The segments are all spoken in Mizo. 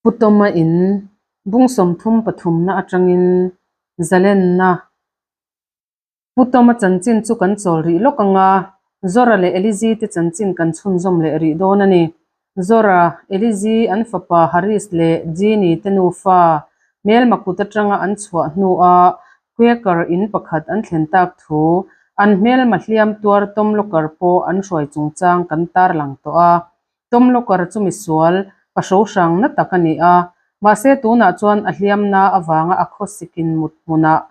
Pu Tawma in bung 33 na atangin zalenna Pu Tawma chanchin chu kan chawl rih lawk ang a, Zora leh Elizi te chanchin kan chhunzawm leh rih dawn a ni. Zora, Elizi, an fapa Haris leh Jeannie te nufa hmelma kut atanga an chhuah hnuah Quaker in pakhat an thlen tak thu, an hmelma hliam tuar Tom Locker pawh an hruai chungchang kan tarlang tawh a. Tom Locker chu misual, pahro hrang na tak a ni a, mahse tunah chuan a hliamna avanga a khawsikin mut hmunah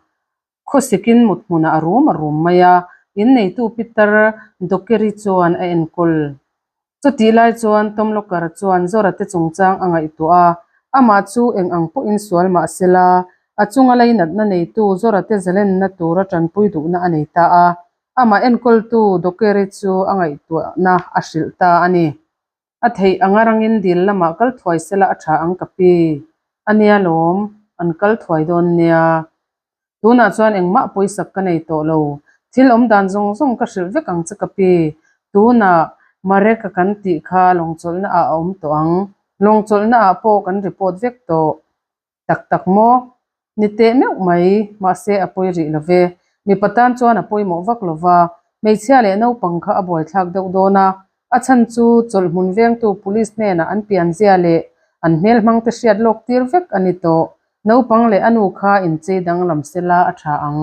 Khawsikin mut hmunah a rum a rum mai a, inneitu Peter Dockery chuan a enkawl. Chutih lai chuan Tom Locker chuan Zora te chungchang a ngaihtuah a, amah chu eng ang pawhin sual mah sela, a chunga lainatna neitu Zora te zalenna tura tanpui duhna a nei ta a, amah enkawltu Dockery chu a ngaihtuahna a hrilh ta a ni. A theih anga rangin dil lamah kal thuai sela a tha ang ka pi. A nia lawm, an kal thuai dawn nia. Tunah chuan engmah pawisak ka nei tawh lo. Thil awm dan zawng zawng ka hrilh vek ang che ka pi. Tunah Marek-a kan tih kha lawngchawlhna ah a awm tawh ang. Lawngchawlhna ah pawh kan report vek tawh. Tak tak maw? Ni teh meuh mai, mahse a pawi rih lo ve. Mipa tan chuan a pawimawh vak lo va, hmeichhia leh naupang kha a buaithlak deuh dawn a. A chhan chu chawlhhmun vengtu police hnenah an pianzia leh an hmelhmang te hriat lawk tir vek a ni tawh. Naupang leh a nu kha inchei danglam sela a tha ang.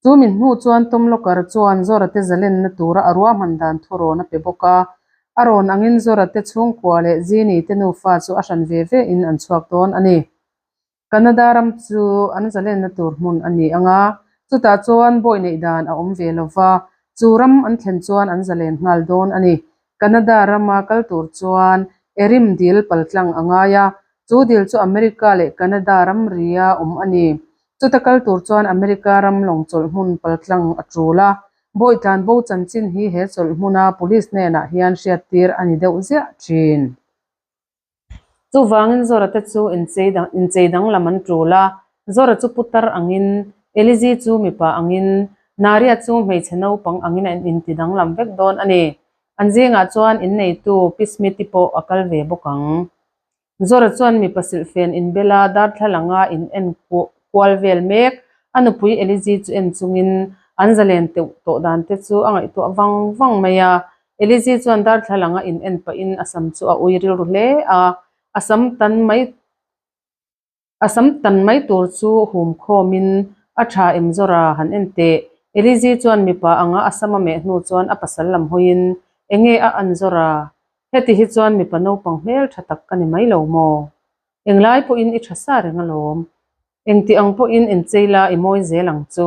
Chu mi hnu chuan Tom Locker chuan Zora te zalenna tura a ruahman dan thu rawn a pe bawk a. A rawn angin Zora te chhungkua leh Jeannie te nufa chu a hran ve ve in an chhuak dawn a ni. Canada ram chu an zalenna tur hmun a ni ang a, chutah chuan bawi neih dan a awm ve lo va, chu ram an thlen chuan an zalen nghal dawn a ni. Canada rama kal tur chuan Erim dil paltlang a ngai a, chu dil chu America leh Canada ramria awm a ni. Chuta kal tur chuan America ram lawng chawlh hmun paltlang a tul a, bawi tlanbo chanchin hi he chawlh hmuna police hnenah hian hriattir a ni deuh ziah thin. Chuvangin Zora te chu inchei danglam an tul a, Zora chu putar angin, Elizi chu mipa angin, Naria chu hmeichhe naupang angin an inti danglam vek dawn a ni. An zingah chuan inneitu Pi Smith-i pawh a kal ve bawk ang. Zora chuan mipa silhfen inbela darthlalanga in en kual vel mek. A nupui Elizi chu en chungin an zalen teuh tawh dan te chu a ngaihtuah vang vang mai a. Elizi chuan darthlalanga in en pahin a sam chu a ui rilru hle a, a sam tan mai A sam tan mai tur chu hum khawmin a tha em Zora han en teh. Elizi chuan mipa anga a sam a meh hnu chuan a pasal lam hawiin, Enge a an Zora? Heti hi chuan mipa naupang hmel tha tak ka ni mai lo maw? Englai pawhin i tha sa reng alawm. Engti ang pawhin enchei la i mawi zel ang chu.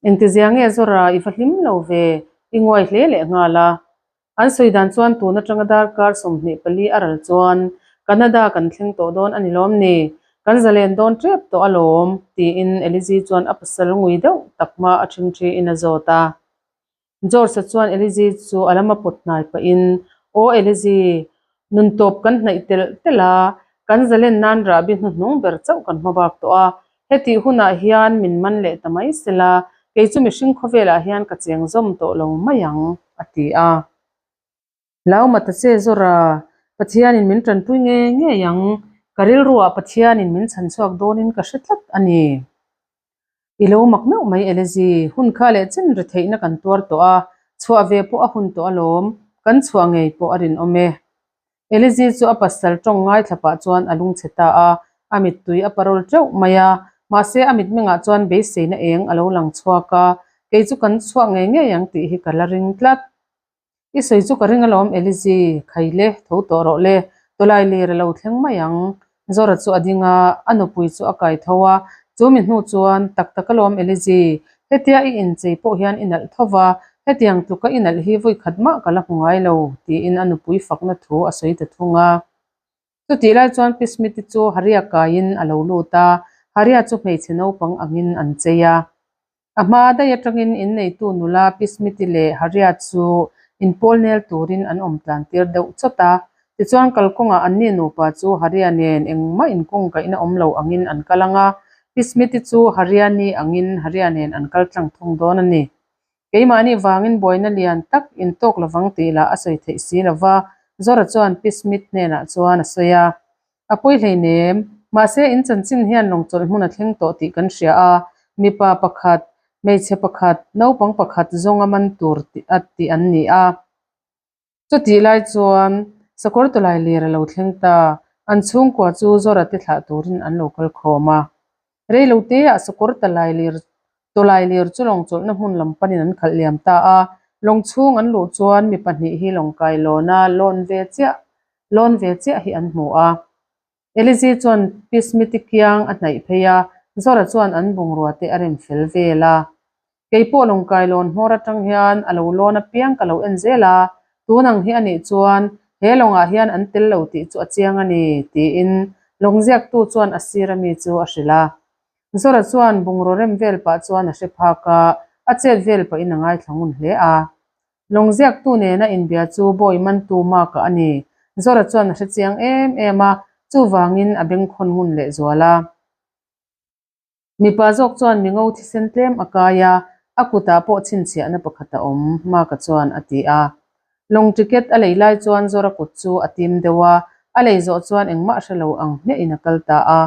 Engtizia nge Zora i va hlim lo ve, i nguai hle leh nghal a. An sawi dan chuan tun atanga darkar 24 a ral chuan Canada kan thleng tawh dawn a ni lawm ni? Kan zalen dawn tep tawh alawm, tiin Elizi chuan a pasal ngui deuh tak hma a ṭhingṭhiin a zawt a. George-a chuan Elizi chu a lama pawt hnai pahin, Aw Elizi, nun tawp kan hnaih telh telh a, kan zalen nan rahbi hnuhnung ber chauh kan hma bak tawh a, Hetih hunah hian min man leh ta mai sela, kei chu mihring khawvelah hian ka cheng zawm tawh lo mai ang, a ti a. Lauma ta che Zora, Pathianin min tanpui ngei ngei ang, ka rilruah Pathianin min chhan chhuak dawnin ka hre tlat a ni. I lo mak meuh mai Elezi, hun kha leh chen ri theihna kan tuar tawh a, chhuah ve pawh a hun tawh alawm, kan chhuah ngei pawh a rinawm e. Elizi chu a pasal tawng ngaithla pah chuan a lungchhe ta a, a mittui a parawl teuh mai a, mahse a mitmengah chuan beiseina eng a lo lang chhuak a, kei chu kan chhuah ngei ngei ang tih hi ka la ring tlat. I sawi chu ka ring alawm Elizi, khai le, tho tawh rawh le, tawlai lir a lo thleng mai ang. Zora chu a ding a, a nupui chu a kai tho a, chu mi hnu chuan, Tak tak alawm Elizi, hetia i inchei pawh hian i nalh tho va, hetiang tluka i nalh hi vawi khat mah ka la hmu ngai lo, tiin a nupui fakna thu a sawi ta thung a. Chutih lai chuan Pi Smith-i chu Haria kaiin a lo lut a, Haria chu hmeichhe naupang angin an chei a. A hma daih atangin inneitu nula Pi Smith-i leh Haria chu inpawl nel turin an awm tlan tir deuh chawt a. Tichuan kalkawngah anni nupa chu Haria nen engmah inkungkaihna awm lo angin an kal ang a, Pi Smith-i chu Haria ni angin Haria nen an kal tlang thung dawn a ni. Keimahni vangin buaina lian tak intawk lovang tih lah a sawi theih si lo va, Zora chuan Pi Smith hnenah chuan a sawi a. A pawi hleinem. Mahse, in chanchin hian lawngchawlh hmun a thleng tawh tih kan hria a, mipa pakhat, hmeichhe pakhat, naupang pakhat zawnga man tur a tih an ni a. Chutih lai chuan sakawr tawlai lir a lo thleng ta, an chhungkua chu Zora te thlah turin an lo kal khawm a. Rei lo te ah sakawr talai lir tawlai lir chu lawng chawlhna hmun lam panin an khalh liam ta a, lawng chhung an luh chuan mi pahnih hi lawng kai lawna lawn ve chiah lawn ve chiah hi an hmu a. Elizi chuan Pi Smith-i kiang a hnaih phei a, Zora chuan an bungrua te a rem fel vel a. Kei pawh lawngkai lawn hmawr atang hian a lo lawn apiang ka lo en zel a, tun ang hi a nih chuan he lawngah hian an tel lo tih chu a chiang a ni, tiin lawng ziaktu chuan a sir ami chu a hrilh a. Zora chuan bungraw rem vel pah chuan a hre phak a, a chet vel pahin a ngaithla ngun hle a. Lawng ziaktu nena inbia chu bawi mantu Mark-a a ni. Zora chuan a hre chiang em em a, chuvangin a bengkhawn ngun lehzual a. Mipa zawk chuan mingo thisen tlem a kai a, a kutah pawh chhinchhiahna pakhat a awm, Mark-a chuan a ti a. Lawng ticket a lei lai chuan Zora kut chu a tim deuh a, a lei zawh chuan engmah hre lo ang hmiahin a kal ta a.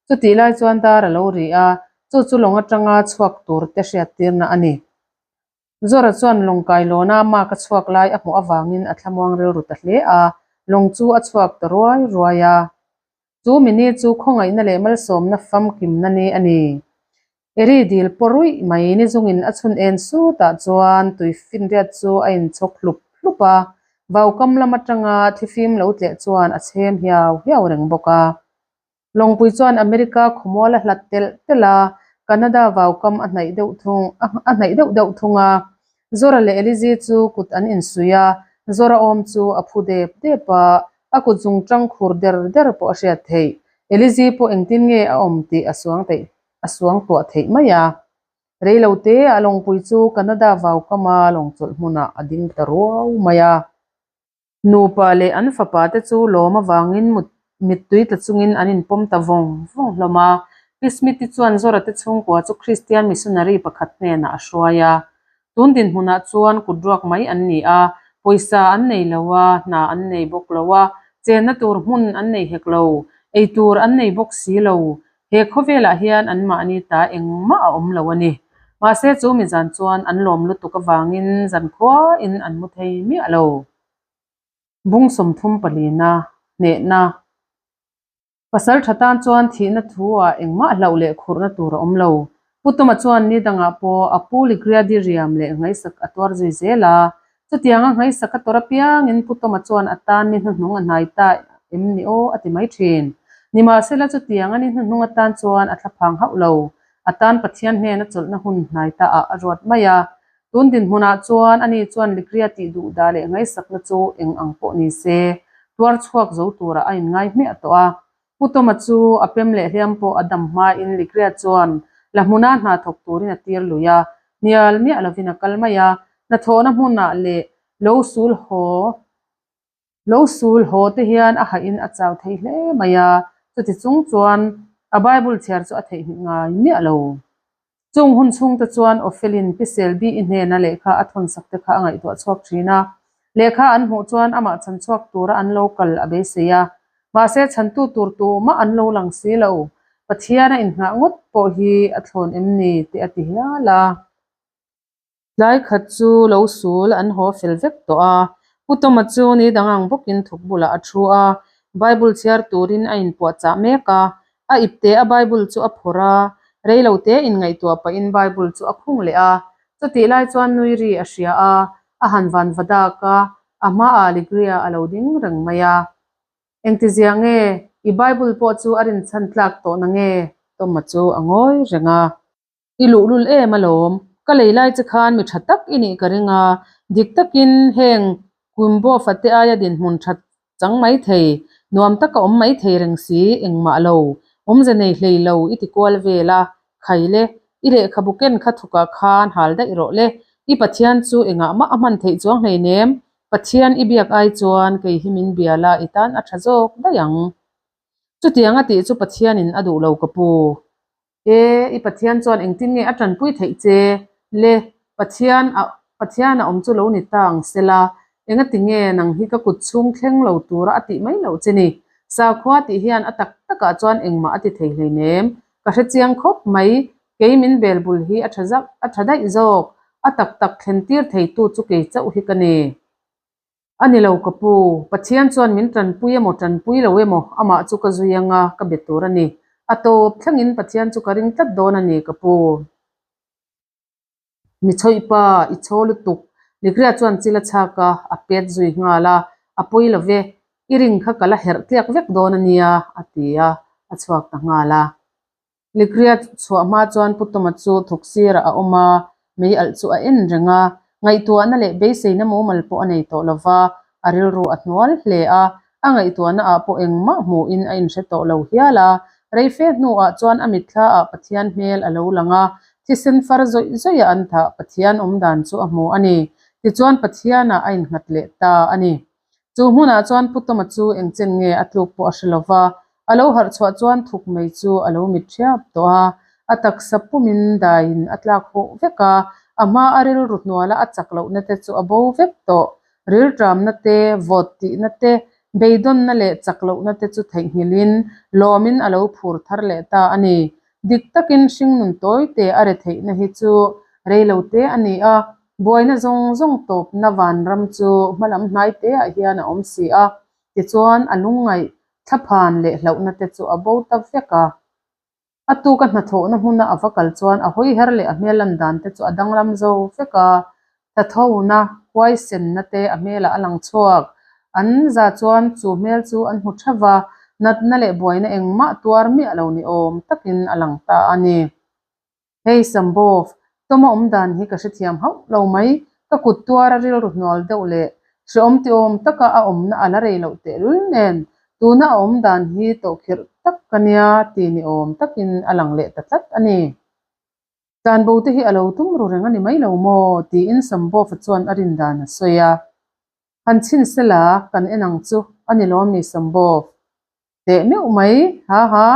Chutih lai chuan dar a lo ri a, chu chu lawng atanga chhuak tur te hriattirna a ni. Zora chuan lawng kailawna Mark a chhuak lai a hmuh avangin a thlamuang rilru ta hle a, lawng chu a chhuak ta ruai ruai a. Chu mini chu khawngaihna leh malsawmna famkimna ni a ni. Eri dil pawh ruih mai ni zungin a chhun en sutah chuan tui finriat chu a inchhawk hlup hlup a, vaukam lam atanga thifim lo tleh chuan a chhem hiau hiau reng bawk a. Lawngpui chuan America khawmual a hlat telh telh a, Canada vaukam a hnaih deuh thung a hnaih deuh deuh thung a. Zora leh Elizi chu kut an insuih a, Zora awm chu a phu dep dep a, a kut zung tang khur der der pawh a hriat theih. Elizi pawh engtin nge a awm tih a suang theih a suang tuah theih mai a. Rei lo te a lawngpui chu Canada vaukama lawngchawlh hmunah a ding ta ruau mai a. Nupa leh an fapa te chu lawm avangin mittui tla chungin an inpawm ta vawng vawng hlawm a. Pi Smith-i chuan Zora te chhungkua chu Kristian missionary pakhat hnenah a hruai a. Tun dinhmunah chuan kut ruak mai an ni a, pawisa an nei lo a, hna an nei bawk lo a, chenna tur hmun an nei hek lo, ei tur an nei bawk si lo. He khawvelah hian anmahni ta engmah a awm lo a ni. Mahse chu mi zan chuan an lawm lutuk avangin zan khuain an mu thei miah lo. Bung 34na, hnehna. Pasal tha tan chuan thihna thu ah engmah hlauh leh khurhna tur a awm lo. Pu Tuma chuan ni dangah pawh a pu Ligriadi riam leh ngaihsak a tuar zui zel a. Chutianga ngaihsak a tawrh apiangin Pu Tuma chuan a tan ni hnuhnung a hnai ta em ni aw a ti mai thin. Nimahsela chutianga ni hnuhnung atan chuan a thlaphang hauh lo. A tan Pathian hnena chawlhna hun hnai ta ah a ruat mai a. Tun dinhmunah chuan ani chuan Ligria tih duh dah leh ngaihsakna chu eng ang pawh ni se, tuar chhuak zo turah a inngai hmiah tawh a. Pu Tawma chu a pem leh hliam pawh a dam hmain Ligria chuan la hmuna hna thawk turin a tir lui a, hnial miah lovin a kal mai a. Hnathawhna hmunah leh lo sul haw Lo sul haw te hian a hahin a chau thei hle mai a, chuti chung chuan a Bible chhiar chu a theihnghilh ngai miah lo. Chung hun chhung te chuan Ofelin Pi Selby-i hnena lehkha a thawn sak te kha a ngaihtuah chhuak thin a, lehkha an hmuh chuan amah chhan chhuak tura an lo kal a beisei a, mahse chhantu tur tumah an lo lang si lo. Pathian a inngah ngawt pawh hi a thlawn em ni tih a ti hial a. Tlai khat chu lo sul an haw fel vek tawh a, Pu Tawma chu ni dang ang bawkin thuk bulah a thu a, Bible chhiar turin a inpuahchah mek a, a ipte a Bible chu a phawrh a, rei lo te inngaihtuah pahin Bible chu a khung leh a, chutih lai chuan nui ri a hria a, a han van va dak a, a hmaah Ligria a lo ding reng mai a. Engtizia nge i Bible pawh chu a rinchhan tlak tawh na nge? Tawma chu a ngawi reng a. I luhlul em alawm, ka lei lai che khan mi tha tak i nih ka ring a, dik takin heng Kumbo fate aia dinhmun tha chang mai thei, nuam taka awm mai thei reng si, engmah lo, awmze nei hlei lo i ti kual vel a, khai le, i lehkhabu ken kha thukah khan hal daih rawh le, i Pathian chu engah mah a hman theih chuang hleinem, Pathian i biak ai chuan kei hi min bia la i tan a tha zawk daih ang. Chutiang a tih chu Pathianin a duh lo ka pu. E, i Pathian chuan engtin nge a tanpui theih che? Le, Pathian a Pathian a awm chu lo ni ta ang sela, engati nge nang hi ka kut chhung thleng lo tura a tih mai loh che ni? Sakhua tih hian a tak takah chuan engmah a ti thei hleinem. Ka hre chiang khawp mai, kei min bel bul hi a tha zak a tha daih zawk. A tak tak thlen tir theitu chu kei chauh hi ka ni. A ni lo ka pu, Pathian chuan min tanpui emaw tanpui lo emaw amah chu ka zui anga ka be tur a ni. A tawp thlengin Pathian chu ka ring tlat dawn a ni ka pu. Mi chhawih pa, i chhaw lutuk. Ligria chuan chil a chhak a, a pet zui nghal a, A pawi lo ve, i ring kha ka la herh tliak vek dawn a nia, a ti a, a chhuak ta nghal a. Ligria chhuah hma chuan Pu Tawma chu thawk sirah a awm a, mei alh chu a en reng a, ngaihtuahna leh beiseina mumal pawh a nei tawh lo va, a rilru a hnual hle a, A ngaihtuahna ah pawh engmah hmuhin a inhre tawh lo hial a, reife hnuah chuan a mitthla ah Pathian hmel a lo lang a, thisen far zawih zawih a an thah Pathian awm dan chu a hmu a ni. Tichuan Pathian ah a innghat leh ta a ni. Chu hmunah chuan Pu Tawma chu engchen nge a tluk pawh a hre lo va, a lo harh chhuah chuan thuk mai chu a lo mit thiap tawh a, a taksa pumin daiin a tlak huh vek a, a hma a rilru hnuala a chak lohna te chu a bo vek tawh. Rilṭamna te, vawt tihna te, beidawnna leh chak lohna te chu theihnghilhin lawmin a lo phur thar leh ta a ni. Dik takin hringnun tawi te a re theihna hi chu rei lo te a ni a, buaina zawng zawng tawpna vanram chu hmalam hnai teah hian a awm si a, tichuan a lungngaih, thlaphan leh hlauhna te chu a bo ta vek a. A tuk a hnathawhna hmuna a va kal chuan a hawi her leh a hmel lan dan te chu a danglam zo vek a, thathona, huaisenna te a hmelah a lang chhuak. An za chuan chu hmel chu an hmu theuh va, natna leh buaina engmah tuar miah lo ni awm takin a lang ta a ni. Hei Sambov, Tawma awm dan hi ka hrethiam hauh lo mai, ka kut tuar a rilru hnual deuh leh hrehawm ti awm taka a awmna a la rei loh tehlul nen tuna a awm dan hi tawhkhirh tak ka nia ti ni awm takin a lang leh ta tlat a ni. Tlanbo te hi a lo tum ru reng a ni mai lo maw? tiin Sambov-a chuan a rin dan a sawi a. Han chhin sela kan en ang chu a ni lawm ni Sambov? Teh meuh mai, ha ha.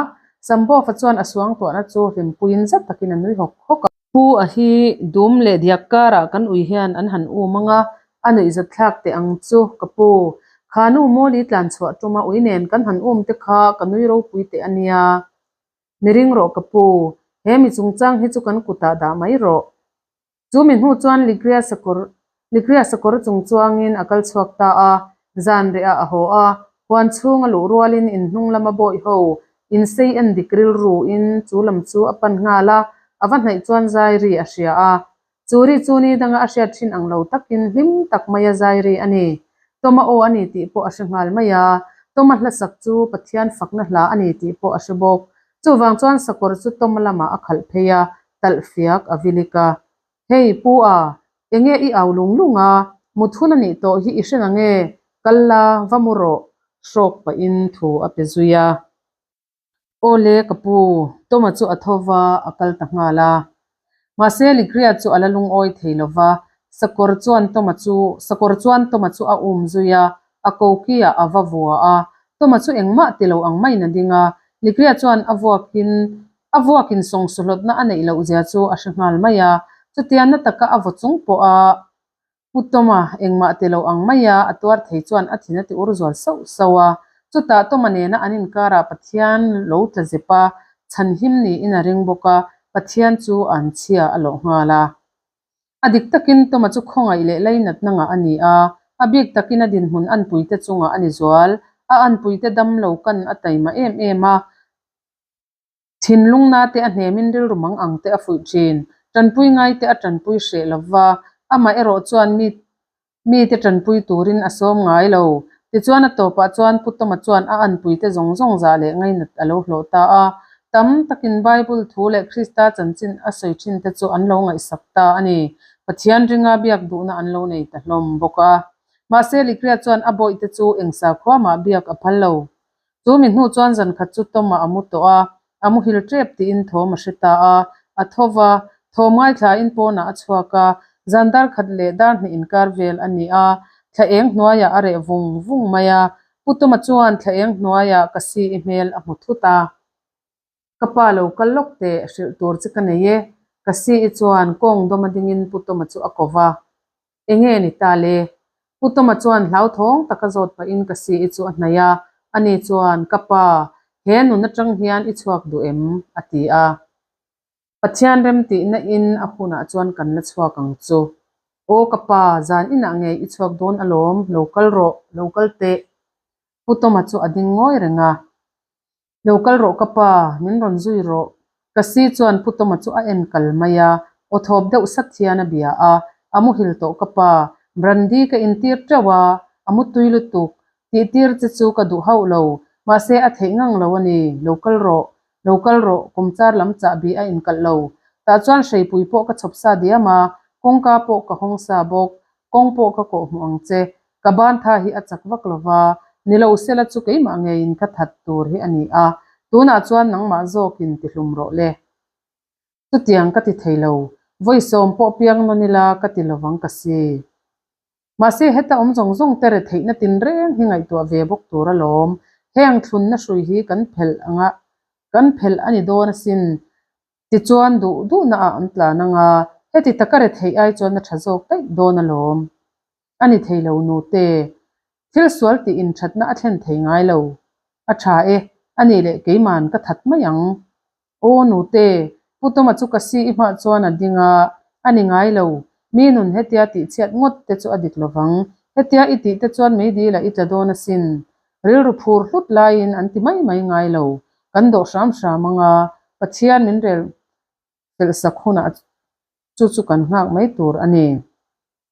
Sambov-a chuan a suangtuahna chu hlimpuiin zat takin a nui hawk hawk a. Pu a hi dum leh diak karah kan ui hian an han um ang a, a nuihzat thlak teh ang chu ka pu. Kha nu Mawli tlan chhuah tuma ui nen kan han um te kha ka nui ropui teh a nia. Mi ring rawh ka pu, he mi chungchang hi chu kan kutah dah mai rawh. Chu mi hnu chuan Ligria sakawr Ligria sakawr chung chuangin a kal chhuak ta a, zan rehah a haw a, huan chhung a luh rualin in hnung lama bawih ho insei en dik rilru in chu lam chu a pan nghal a, a va hnaih chuan zai ri a hria a. Chu ri chu ni danga a hriat thin ang lo takin hlim tak maia zai ri a ni. Tawma aw a ni tih pawh a hre nghal mai a, Tawma hlasak chu Pathian fakna hla a ni tih pawh a hre bawk. Chuvang chuan sakawr chu Tawma lamah a khalh phei a, talh fiak a vilik a. Hei Pu a, enge i au lung lung a, mut hun a nih tawh hi i hre nange, kal la, va mu rawh, hrawk pahin thu a pe zui a. Aw le ka pu, Tawma chu a tho va, a kal ta nghal a. Mahse Ligria chu a la lungawi thei lo va, sakawr chuan Tawma chu sakawr chuan Tawma chu a um zui a, a koki ah a va vua a. Tawma chu engmah ti lo ang maiin a ding a, Ligria chuan a vuakin a vuakin sawngsuhlawtna a neih loh zia chu a hre nghal mai a. Chutia na taka a vaw chung pawh a Pu Tawma engmah ti lo ang mai a, a tuar thei chuan a thin a ti ur zual sauh sauh a. Chutah Tawma nena an inkarah Pathian lo tla zep a, chhanhim niin a ring bawk a, Pathian chu an chhia a lawh nghal a. A dik takin Tawma chu khawngaih leh lainatna ngah a ni a, a bik takin a dinhmun anpuite chungah a ni zual. A anpuite dam lo kan a taima em em a. Thinlungna te a hnemin rilru mang ang te a fuih thin. Tanpui ngai te a tanpui hreh lo va, amah erawh chuan mi mite tanpui turin a sawm ngai lo. Tichuan a tawpah chuan Pu Tawma chuan a anpui te zawng zawng zah leh ngainat a lo hlawh ta a. Tam takin Bible thu leh Krista chanchin a sawi thin te chu an lo ngaihsak ta a ni. Pathian ringa biak duhna an lo nei ta hlawm bawk a. Mahse Likria chuan a bawihte chu eng sakhua mah biak a phal lo. Chu mi hnu chuan zan khat chu Tawma a mu tawh a, a muhil tep tiin thawm a hre ta a, a tho va, thawm ngaithlain pawnah a chhuak a, zan dar khat leh dar hnih inkar vel a ni a, thla eng hnuaiah a reh vung vung mai a, Pu Tawma chuan thla eng hnuaiah ka si i hmel a hmu thut a. Ka pa lo kal lawk teh, hrilh tur che ka nei e, ka si i chuan kawng dawma dingin Pu Tawma chu a ko va. Enge ni ta le? Pu Tawma chuan hlauthawng taka zawt pahin ka si i chu a hnaih a. Ani chuan, Ka pa, he nun atang hian i chhuak duh em? a ti a. Pathian remtihna in a hunah chuan kan la chhuak ang chu. Aw ka pa, zan inah ngei i chhuak dawn alawm, lo kal rawh, lo kal teh. Pu Tawma chu a ding ngawi reng a. Lo kal rawh ka pa, min rawn zui rawh. Ka si chuan Pu Tawma chu a en kal mai a, aw thawp deuh sat hian a bia a, A muhil tawh ka pa, brandy ka intir teuh a, a mutui lutuk, tihtir che chu ka duh hauh lo, mahse a theih ngang lo a ni, lo kal rawh, lo kal rawh, kumchar lam chahbi a inkalh lo. Tah chuan hreipui pawh ka chhawp sa diam a, kawngka pawh ka hawng sa bawk, kawng pawh ka kawh hmuh ang che, ka ban tha hi a chak vak lo va, ni lo sela chu keimah ngeiin ka that tur hi a ni a, tunah chuan nangmah zawkin ti hlum rawh le. Chutiang ka ti thei lo, vawi sawm pawh piang nawn ila ka ti lovang ka si. Mahse heta awm zawng zawng te retheihna tinreng hi ngaihtuah ve bawk tur alawm, heng thlunna hrui hi kan phelh anga kan phelh a ni dawn asin. Tichuan duh duhna ah an tlan anga heti taka retheih ai chuan a tha zawk daih dawn alawm. A ni thei lo nute, thil sual tih inthatna a thlen thei ngai lo. A tha e, a nih leh keiman ka that mai ang. Aw nute, Pu Tawma chu ka si i hmah chuan a ding a, a ni ngai lo. Mi nun hetia tihchhiat ngawt te chu a dik lovang. Hetia i tih te chuan meidil ah i tla dawn asin. Rilru phur hlut laiin an ti mai mai ngai lo. Kan dawh hram hram ang a, Pathian min rel felh sak hunah chu chu kan nghak mai tur a ni.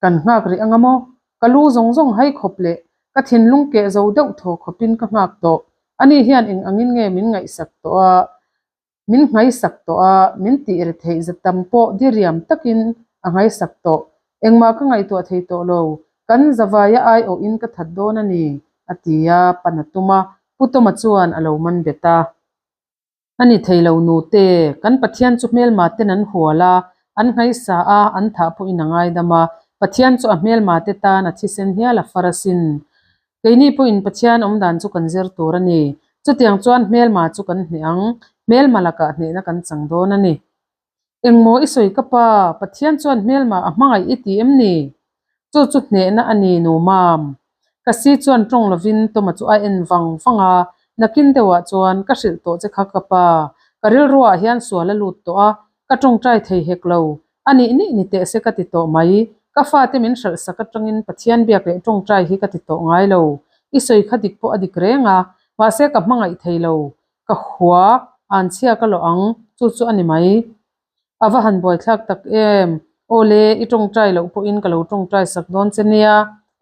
Kan nghak rih anga maw? Ka lu zawng zawng hai khawp leh ka thinlung keh zo deuh thaw khawpin ka nghak tawh. Ani hian eng angin nge min ngaihsak tawh a, min nghaisak tawh a, min tih ri theih za tam pawh diriam takin a nghaisak tawh. Engmah ka ngaihtuah thei tawh lo. Kan zavaia aiawhin ka that dawn a ni, a ti a, pan a tum a, Pu Tawma chuan a lo man bet a. A ni thei lo nute, kan Pathian chu hmelma ten an hual a, an nghaisa a, an thah pawhin a ngaidam a, Pathian chu a hmelma te tan a thisen hial a far asin. Keini pawhin Pathian awmdan chu kan zir tur a ni. Chutiang chuan hmelma chu kan hneh ang, hmelma lakah hnehna kan chang dawn a ni. Engmaw i sawi ka pa, Pathian chuan hmelma a hmangaih i ti em ni? Chu chu hnehna a ni nu mam. Ka si chuan tawng lovin Tawma chu a en vang vang a, nakin deuhah chuan ka hrilh tawh che kha ka pa, ka rilruah hian sual a lut tawh a, ka tawngtai thei hek lo, a nih nih ni teh se ka ti tawh mai, ka fate min hralh sak atangin Pathian biak leh tawngtai hi ka ti tawh ngai lo, i sawi kha dik pawh a dik reng a, mahse ka hmangaih thei lo, Ka hua, an chhia ka lawh ang, chu chu a ni mai. A va han buaithlak tak em? Aw le, i tawngtai loh pawhin ka lo tawngtai sak dawn che nia.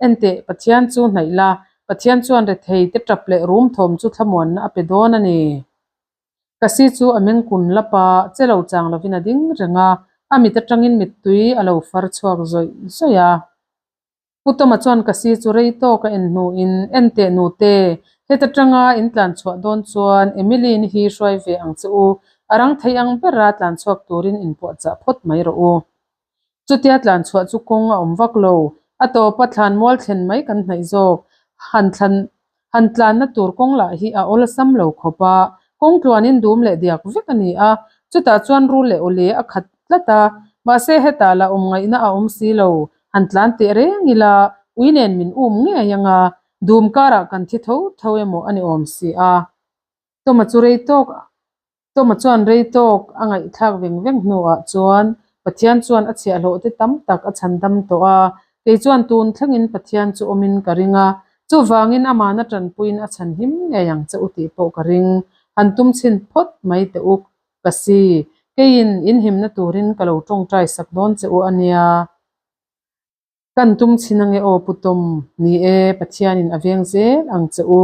Enteh, Pathian chu hnaih la, Pathian chuan rethei te tap leh rum thawm chu thlamuanna a pe dawn a ni. Ka si chu a meng kun lap a, che lo chang lovin a ding reng a, a mit atangin mittui a lo far chhuak zawih zawih a. Pu Tawma chuan ka si chu rei tawk a en hnuin, Enteh nute, heta tanga in tlan chhuah dawn chuan Emily-ni hi hruai ve ang che u, a rang thei ang bera tlan chhuak turin in puahchah phawt mai rawh u. Chutia tlan chhuah chu kawng a awm vak lo, a tawpa thlan mual thlen mai kan hnaih zawk, han thlan Han tlanna tur kawng lah hi a awlsam lo khawp a, kawng tluanin dum leh diak vek a ni a, chutah chuan rul leh awle a khat tlat a, mahse hetah lah awm ngaihna a awm si lo, han tlan teh reng ila ui nen min um ngei ang a, dum karah kan thi tho tho emaw a ni awm si a. Tawma chu rei tawk Tawma chuan rei tawk a ngaihthlak veng veng hnuah chuan Pathian chuan a chhiahhlawh te tam tak a chhandam tawh a, kei chuan tun thlengin Pathian chu awmin ka ring a, chuvangin amahna tanpuiin a chhan him ngei ang che u tih pawh ka ring. Han tum chhin phawt mai teh u ka si, keiin inhimna turin ka lo tawngtai sak dawn che u a nia. Kan tum chhin ange aw Pu Tawm, ni e, Pathianin a veng zel ang che u.